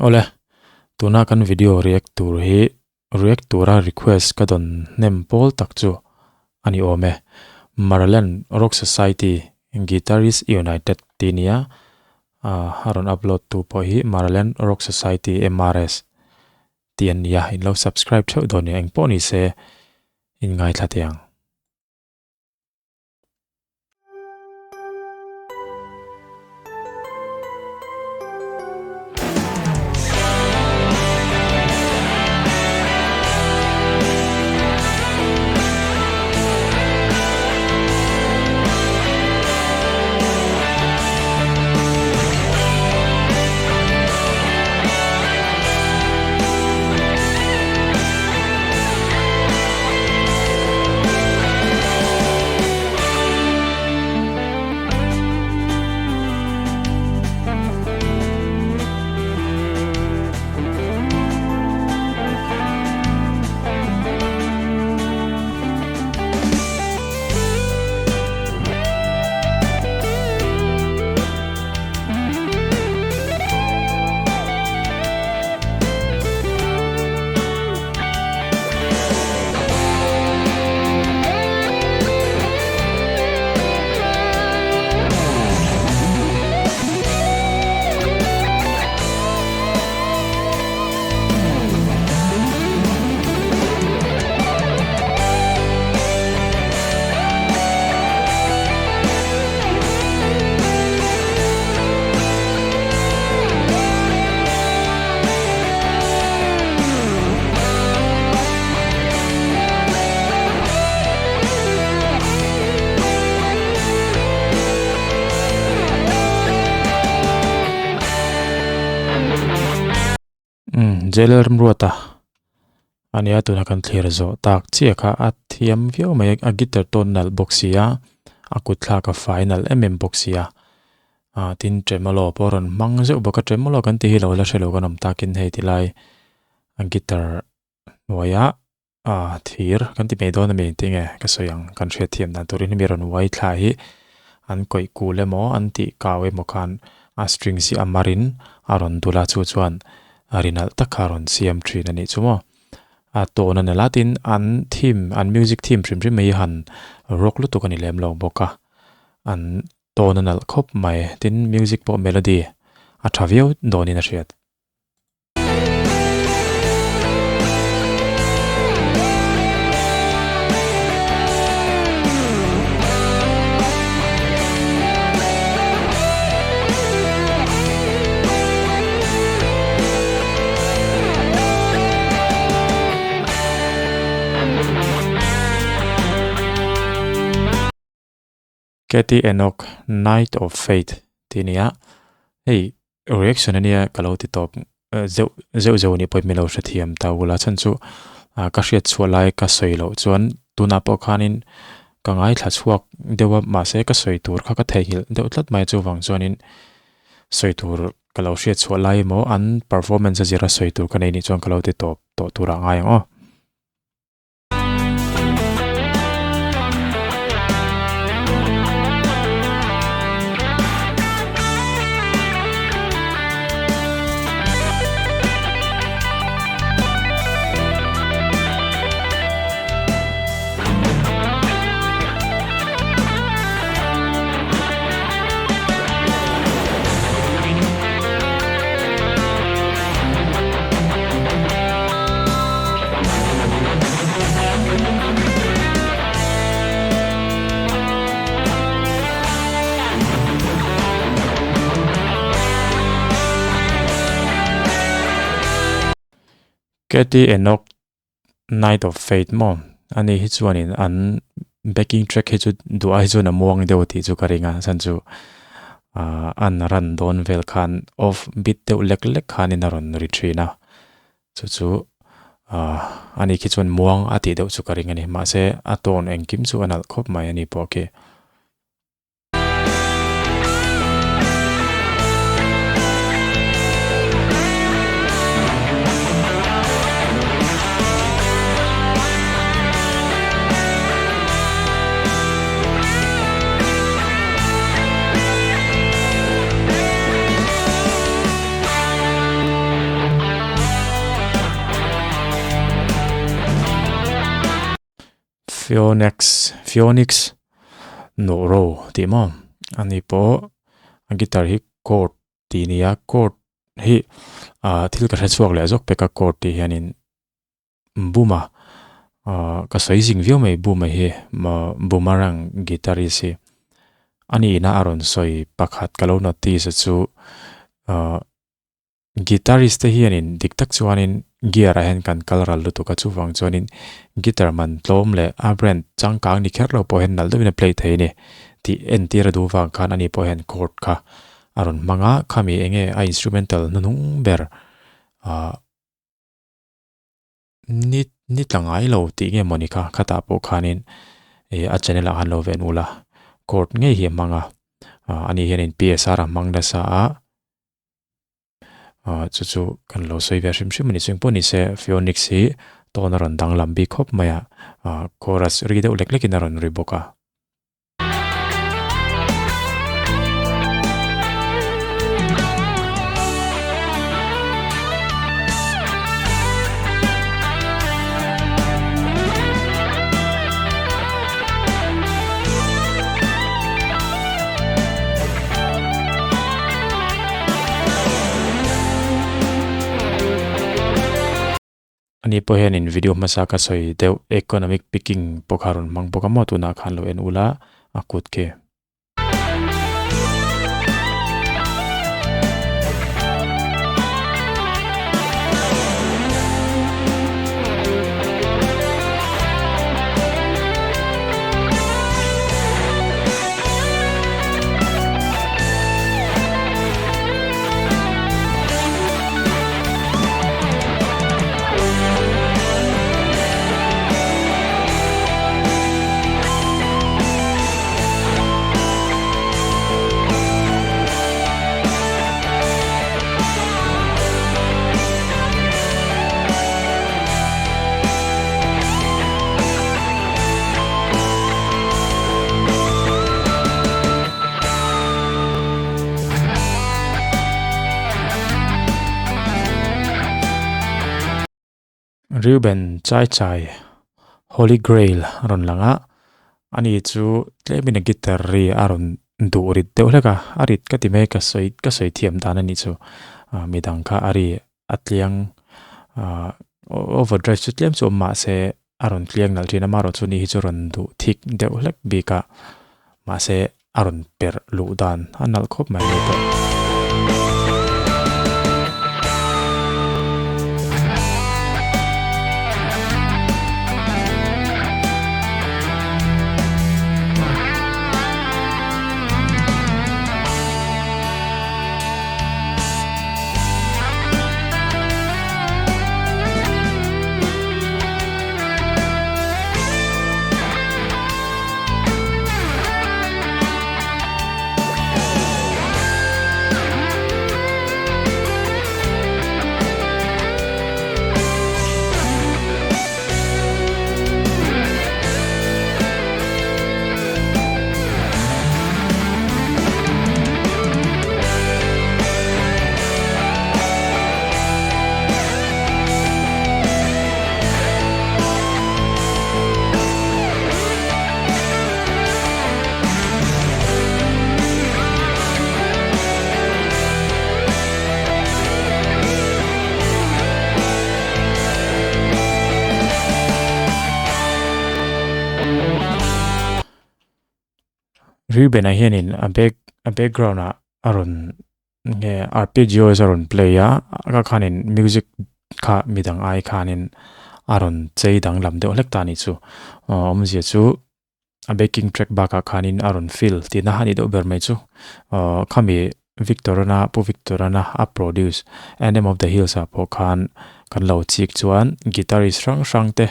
Awle, tuna kan video react tur hi react tura request ka dawn hnem pawl tak chu a ni awm e. Maraland Rock Society Guitarist United tih nia a rawn upload tu pawh hi Maraland Rock Society MRS tih an ni a, in lo subscribe theuh dawn nia engpawh ni se in ngaithla teh ang. Umm Jailer Mruata ania tuna kan thlir zawh tak chiah kha a thiam viau mai a guitar tawn nalh bawk si a a kut thlak a fai nalh em em bawk si a ah tin tremolo pawh a rawn hmang zeuh bawk a tremolo kan tih hi lo la hrelo kan awm takin hei ti lai a guitar hnuaia ah thir kan ti mai dawn ami tinge ka sawi ang kan hriat thiam dan turin hemi rawn uai thla hi an kawih kul emaw an tih kau emaw khan a strings hi a marin a rawn dul a chu chuan ri nalh tak kha a rawn siam thin a nih chu maw. A tawn a nalh a tin an theme an music theme hrim hrim mai hi han rock lutuk a ni lem lo bawk a an tawn a nalh khawp mai tin music pawh melody a tha viau dawnin a hriat. Katie Enoch Night of Faith tih a ni a, hei reaction a nia ka lo ti tawp zeuh zeuh zeuh a nih pawhin min lo hrethiam ta ula chhan chu ka hriat chhuah lai ka sawi loh chuan tunah pawh khanin ka ngaithla chhuak deuh a mahse ka sawi tur kha ka theihnghilh deuh tlat mai a chuvang chuanin sawi tur ka lo hriat chhuah lai emaw an performance a zira sawi tur ka nei nih chuan ka lo ti tawp tawh turah ngai ang aw. Katie Enoch Night of Faith maw ani hi chuanin an backing track hi chu duh ai chuan a muang deuh tih chu ka ring a chhan chu ah an run dawn vel khan off beat deuh lek lek khanin a rawn ri thin a chu chu ah ani khi chuan muang a tih deuh chu ka ring a ni mahse a tone engkim chu a nalh khawp mai ani pawh khi. Phoenix Phoenix Nawhro tih maw ani pawh a guitar hi chord tih a ni a chord hi ah thil ka hre chhuak leh zawk pek a chord tih hianin Buma ah ka sawi zing viau mai Buma hi Boomerang guitarist hi a nihna a rawn sawi pakhat ka lo notice a chu ah. Guitarist te hianin dik tak chuanin gear ah hian kan kal ral lutuk a, chuvang chuanin guitar man tlawm leh a brand changkang ni kher lo pawh hian nalh deuhin a play thei a ni tih entir a duh vang khan ani pawh hian chord kha a rawn hmang a, khami enge a instrumental hnuhnung ber ah ni ni tla ngai lo tih nge mawni kha khatah pawh khanin ih a channel ah khan lo ven ula chord ngei hi a hmang a ah ani hianin P_S_R a hmang nasa a. Ah chu chu kan lo sawi ve hrim hrim a ni chung pawh ni se Phoenix hi tawn a rawn danglam bik khawp mai a ah chorus ri deuh lek lek in a rawn ri bawk a. Ani pawh hianin video hmasa ka sawi deuh economic picking pawh kha rawn hmang bawk a maw tunah khan lo en ula a kut khi. Reuben chai chai Holy Grail a rawn lang a, ani chu tlemin a guitar ri a rawn duh rit deuh hlek a, a rit ka ti mai ka sawi ka sawi thiam dan a nih chu, midang kha a ri a tliang ah overdrive chu tlem chu awm mahse a rawn tliang nalh thin a amaherawhchu ni hi chu rawn duh thik deuh hlek bik a mahse a rawn perh luh dan a nalh khawp mai ni pawh. Reuben-a hianin a back a background ah a rawn nge arpeggios a rawn play a ka khanin music kha midang ai khanin a rawn chei danglam deuh hlek ta a nih chu aw awmzia chu a backing track bakah khanin a rawn fill tihna a nih deuh ber mai chu aw khami Victor-ana Pu Victor-ana a produce Anthem of the Hills ah pawh khan kan lo chik chuan guitarist hrang hrang te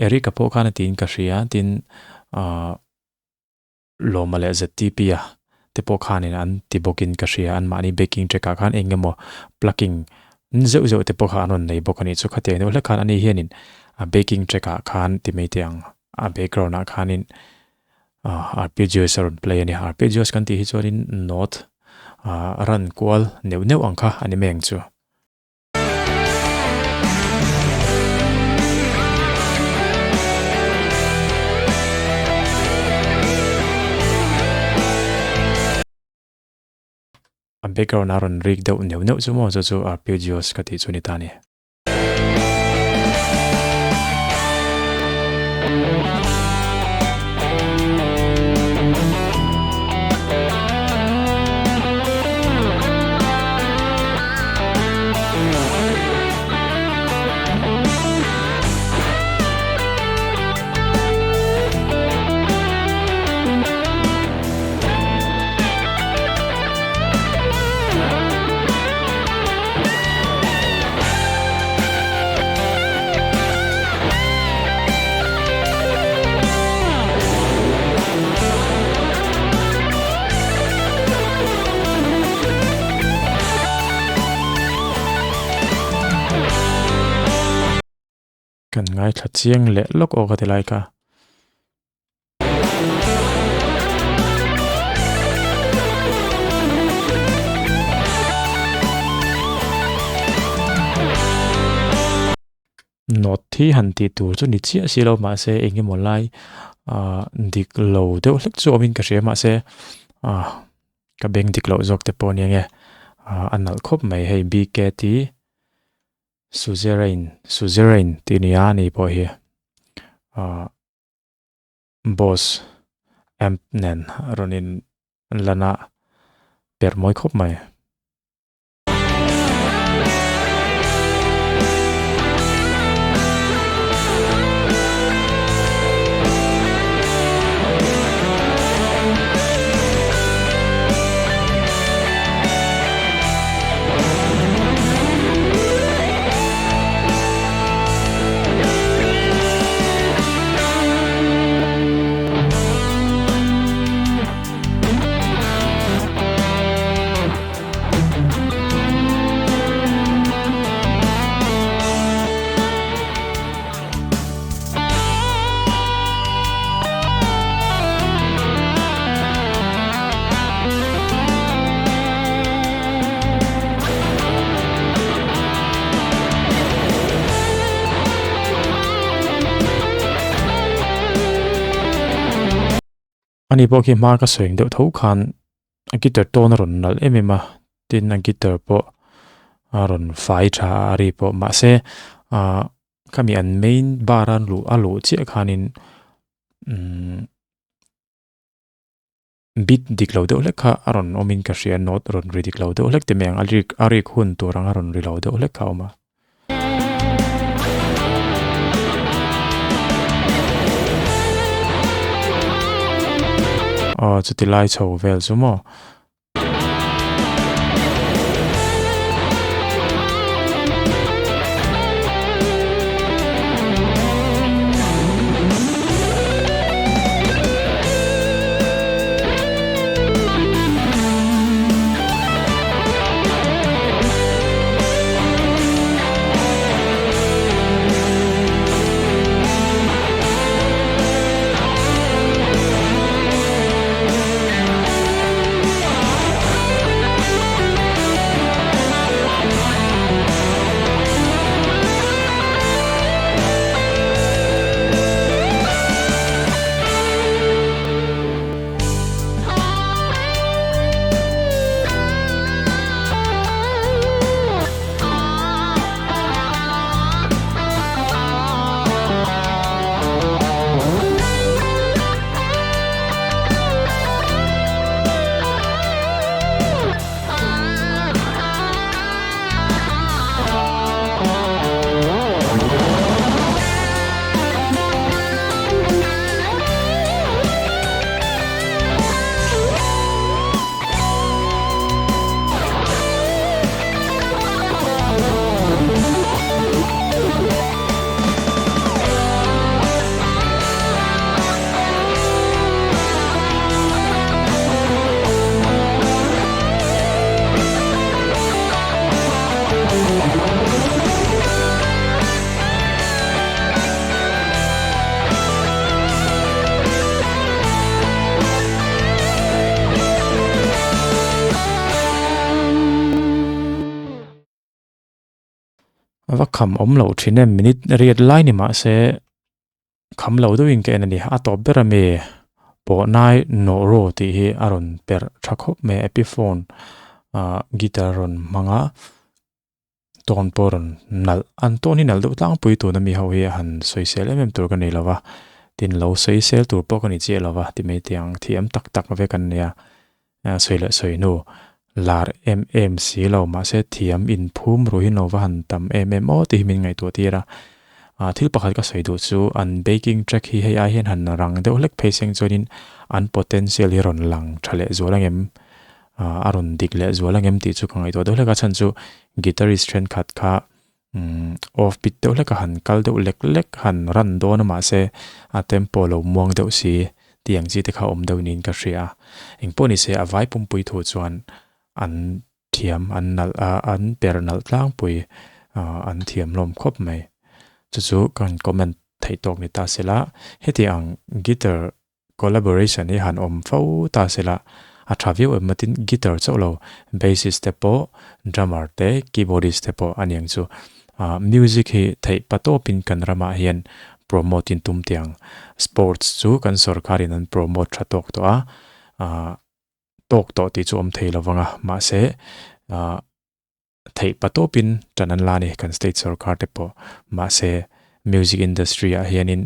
Eric-a pawh khan a tiin ka hria tin ahh. Lawma leh ZTP-a te pawh khanin an ti bawkin ka hria, anmahni backing track ah khan eng emaw plucking zeuh zeuh te pawh kha an rawn nei bawk a nih chu. Khatiang deuh hlek khan ani hianin a backing track ah khan ti mai teh ang, a background ah khanin arpeggios a rawn play a ni. Arpeggios kan tih hi chuanin note a run kual neuh neuh ang kha a ni mai ang chu. background a rawn rik deuh neuh neuh chu maw chu chu arpeggios ka tih chu ni ta a ni. Kan ngaithla chiang leh lawk aw ka ti lai kha. Note hi han tih tur chu ni chiah si lo mahse eng emaw lai ah dik lo deuh hlek chu awmin ka hria mahse ah ka beng dik loh zawk te pawh a nia nge ah a nalh khawp mai hei BKT Suzerain Suzerain tih a ni a ani pawh hi ah. Boss amp nen rawn in lan a per mawi khawp mai. Ani pawh khi hma ka sawi ang deuh tho khan a guitar tawn a rawn nalh em em a tin a guitar pawh a rawn fai tha a a ri pawh mahse ah khami an main bar a luh a luh chiah khanin umm. Bit dik lo deuh hlek kha a rawn awmin ka hria note rawn ri dik lo deuh hlek ti mai ang a rik a rik hun tur anga rawn ri lo deuh hlek kha a awm a. Aw chuti lai chho vel chu maw. A va kham awm loh thin em minute riat lai ni mah se kham lo deuhin ka en a ni a tawp ber ami pawh nai nawh ro tih hi a rawn perh tha khawp mai a epiphone. Ahh guitar rawn hmang a tawn pawh rawn nalh an tawn hi nalh deuh tlangpui tuna mi ho hi a han sawisel em em tur ka nei lo va tin lo sawisel tur pawh ka ni chiah lo va ti mai teh ang thiam tak tak vek an nia sawi leh sawi hnu lar em em si lo mahse thiam inphum ruh hi lo va han tam em em aw tih hi min ngaihtuah tir a ah thil pakhat ka sawi duh chu an baking track hi hei ai hian han rang deuh hlek phei seng chuanin an potential hi rawn lang tha leh zual ang em. A rawn dik leh zual ang em tih chu ka ngaihtuah deuh hlek a chhan chu guitarist thenkhat kha umm off beat deuh hlek a han kal deuh lek lek han run dawn a mahse a tempo lo muang deuh si tih ang chi te kha awm deuh niin ka hria a engpawh ni se a vai pumpui thu chuan an thiam an nalh a an per nalh tlangpui ah an thiam hlawm khawp mai chu chu ka han comment theih tawk ni ta sela heti ang guitar Collaboration hi han awm fo ta sela a tha viau em matin guitar chauh lo bassist te pawh drummer te keyboardist te pawh a niang chu ah music hi theih pa tawpin kan ramah hian promote in tum tiang sports chu kan sorkar in an promote tha tawk tawh a ah tawk tawh tih chu awm thei lo vang a mahse ah. Theih pa tawpin ṭan an la a ni kan state sorkar te pawh. Mahse, music industry ah hianin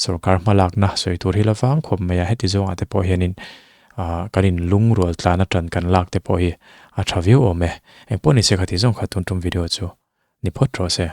sorkar hmalakna sawi tur hi la vang khawp mai a, heti zawngah te pawh hianin ah kan in lungrual tlana ṭan kan lak te pawh hi a ṭha viau awm e. Engpawh nise khati zawng kha tun tum video chu ni phawt rawh se.